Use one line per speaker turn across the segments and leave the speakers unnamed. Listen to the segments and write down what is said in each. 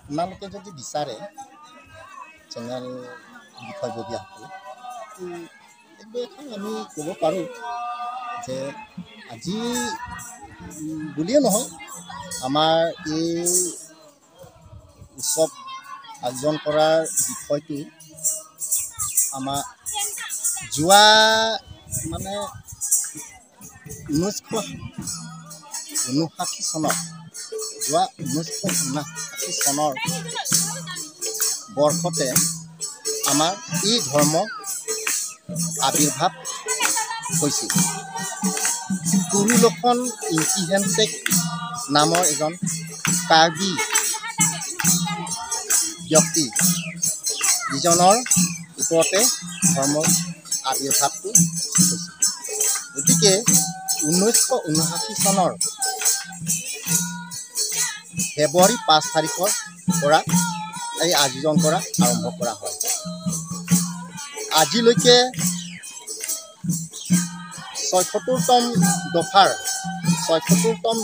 আপোনালোকে যদি বিচাৰে চেনেল বিষয়ববীয়াসকলে এখন আমি ক'ব পাৰোঁ যে আজি বুলিয়ে নহয়, আমাৰ এই উৎসৱ আয়োজন কৰাৰ বিষয়টো আমাৰ যোৱা মানে 1959 চনত যোৱা 1959 চনৰ বৰ্ষতে আমাৰ এই ধৰ্ম আৱিৰ্ভাৱ হৈছিল। কুৰুলখন ইংকিহেনচেক নামৰ এজন কাৰ্বি ব্যক্তি যিজনৰ ওপৰতে ধৰ্মৰ আৱিৰ্ভাৱটো হৈছিল। গতিকে 1979 চনৰ ফেব্ৰুৱাৰী 5 তাৰিখৰ পৰা এই আয়োজন কৰা আৰম্ভ কৰা হয়। আজিলৈকে 76তম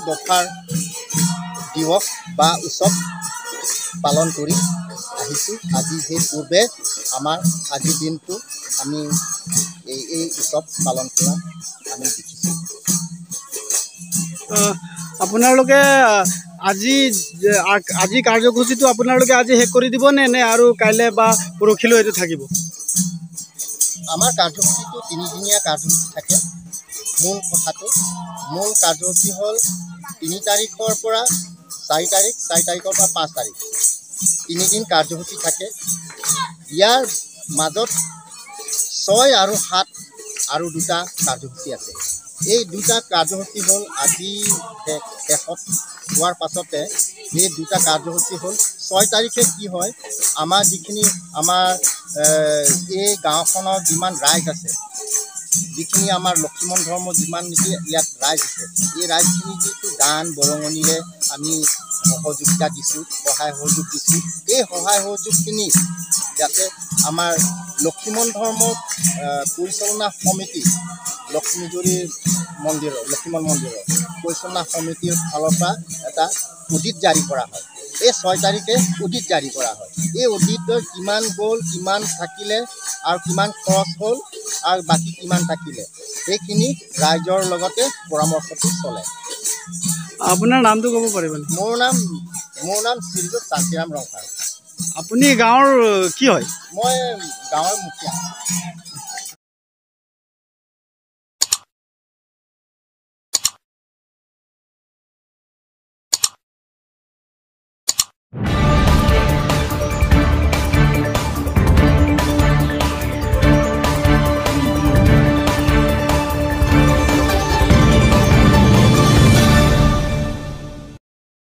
দফাৰ দিৱস বা উৎসৱ পালন কৰি আহিছোঁ। আজি সেই পূৰ্বে আমাৰ আজিৰ দিনটো আমি এই উৎসৱ পালন কৰা আমি দেখিছোঁ।
আপোনালোকে আজি আজি কাৰ্যসূচীটো আপোনালোকে আজি শেষ কৰি দিব নে নে আৰু কাইলৈ বা পৰহিলৈ এইটো থাকিব?
আমাৰ কাৰ্যসূচীটো তিনিদিনীয়া কাৰ্যসূচী থাকে। মূল কথাটো মূল কাৰ্যসূচী হ'ল 3 তাৰিখৰ পৰা 4 তাৰিখ, 4 তাৰিখৰ পৰা 5 তাৰিখ, তিনিদিন কাৰ্যসূচী থাকে। ইয়াৰ মাজত 6 আৰু 7 আৰু দুটা কাৰ্যসূচী আছে। এই দুটা কাৰ্যসূচী হ'ল আজি শেষত হোৱাৰ পাছতে এই দুটা কাৰ্যসূচী হ'ল 6 তাৰিখে কি হয়, আমাৰ যিখিনি আমাৰ এই গাঁওখনৰ যিমান ৰাইজ আছে, যিখিনি আমাৰ লক্ষ্মীমন ধৰ্ম যিমান নেকি ইয়াত ৰাইজ আছে, এই ৰাইজখিনি যিটো দান বৰঙণিৰে আমি সহযোগিতা দিছোঁ, সহায় সহযোগ দিছোঁ, এই সহায় সহযোগখিনি যাতে আমাৰ লক্ষ্মীমন ধৰ্ম পৰিচালনা সমিতি লক্ষ্মীজুৰি মন্দিৰৰ লক্ষ্মীমন মন্দিৰৰ পৰিচালনা সমিতিৰ ফালৰ পৰা এটা অডিট জাৰি কৰা হয়। এই 6 তাৰিখে অডিট জাৰি কৰা হয়। এই অডিটৰ কিমান গ'ল, কিমান থাকিলে আৰু কিমান খৰচ হ'ল আৰু বাকী কিমান থাকিলে, সেইখিনি ৰাইজৰ লগতে পৰামৰ্শটো চলে।
আপোনাৰ নামটো ক'ব পাৰিবনে?
মোৰ নাম শ্ৰীযুত শান্তিৰাম ৰংকাৰ।
আপুনি গাঁৱৰ কি হয়?
মই গাঁৱৰ মুখীয়া।